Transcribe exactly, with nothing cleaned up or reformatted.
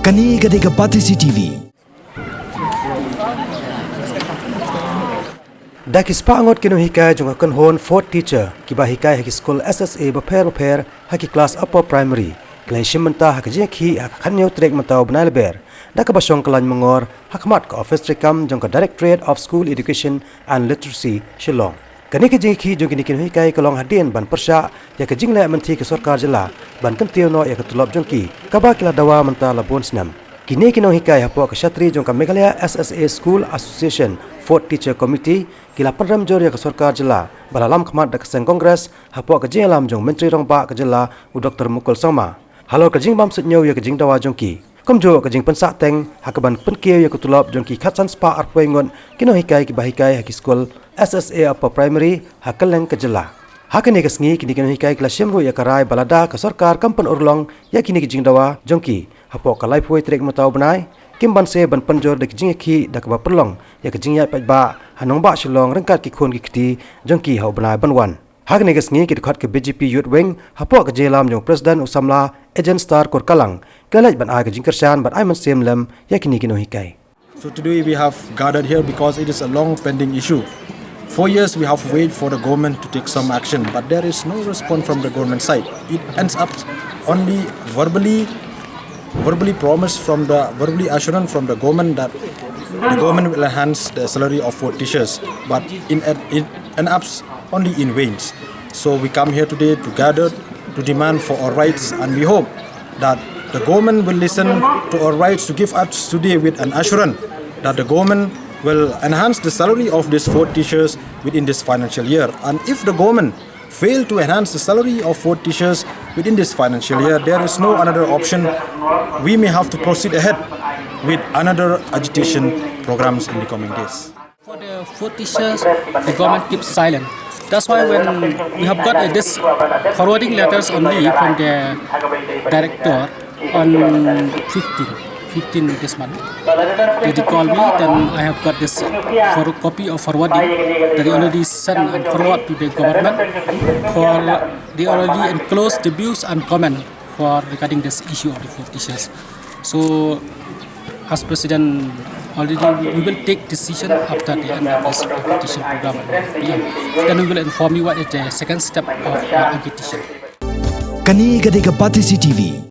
Kane ka dei ka Batesi T V. Da ki spah ngut ki nonghikai jong ka kynhun fourth teacher kiba hikai ha ki skul S S A bapher bapher ha ki klas upper primary, ki la ïashim bynta ha ka jingïakhih ha ka khatñiew tarik mynta u bnai Lber, da kaba shong ka lain mangor ha khmat ka ophis treikam jong ka Directorate of School Education and Literacy, Shillong. Kane ka jingïakhih jong kine ki nonghikai ka long hadien ban pyrshah ïa ka jingleh mynthi ka sorkar jylla ban kyntiew noh ïa ka tulop jong ki, kaba ki la dawa mynta la bun snem. Kine ki nonghikai hapoh ka shatri jong ka Meghalaya S S A School Association Fourth Teacher Committee ki la pynrem jur ïa ka sorkar jylla ba la lam khmat da ka seng Congress hapoh ka jingïalam jong Myntri Rangbah ka jylla u Doctor Mukul Sangma halor ka jingbym suidñiew ïa ka jingdawa jong ki. Kumjuh ka jingpynsah teng ha kaban pynkiew ïa ka tulop jong ki khatsan spah arphew ngut ki nonghikai kiba hikai ha ki skul S S A upper primary ha kylleng ka jylla. Ha kane ka sngi kine ki nonghikai ki la shim ruh ïa ka rai ba lada ka sorkar kam pynurlong ïa kine ki jingdawa jong ki hapoh ka laiphew tarik mynta u bnai, kim banse ban pynjur da ki jingïakhih da kaba pynlong ïa ka jingïaid paidbah ha nongbah Shillong ryngkat ki khun ki kti jong ki ha u bnai ban wan. Ha kane ka sngi ki dkhot ka B J P Youth Wing hapoh ka jingïalam jong u President u samla Agent Star Kurkalang ki la leit ban ai ka jingkyrshan bad ai mynsiem lem ïa kine ki nonghikai. So today we have gathered here because it is a long pending issue. Four years we have waited for the government to take some action, but there is no response from the government side. It ends up only verbally, verbally promise from the, verbally assurance from the government that the government will enhance the salary of fourth teachers, but in, it ends up only in vain. So we come here today to gather to demand for our rights, and we hope that the government will listen to our rights to give us today with an assurance that the government will enhance the salary of these fourth teachers within this financial year. And if the government fail to enhance the salary of fourth teachers within this financial year, there is no another option. We may have to proceed ahead with another agitation programs in the coming days. For the fourth teachers, the government keeps silent. That's why when we have got, uh, this forwarding letters only from the director on fifteen, fifteen this month, they, they call me, then I have got this, uh, for copy of forwarding that they already sent and forward to the government for, they already enclosed the views and comment for regarding this issue of the fourth teachers. So, as President already, we will take decision after the end of this agitation program. Yeah. Then we will inform you what is the second step of our agitation. Kane ka dei ka Batesi T V.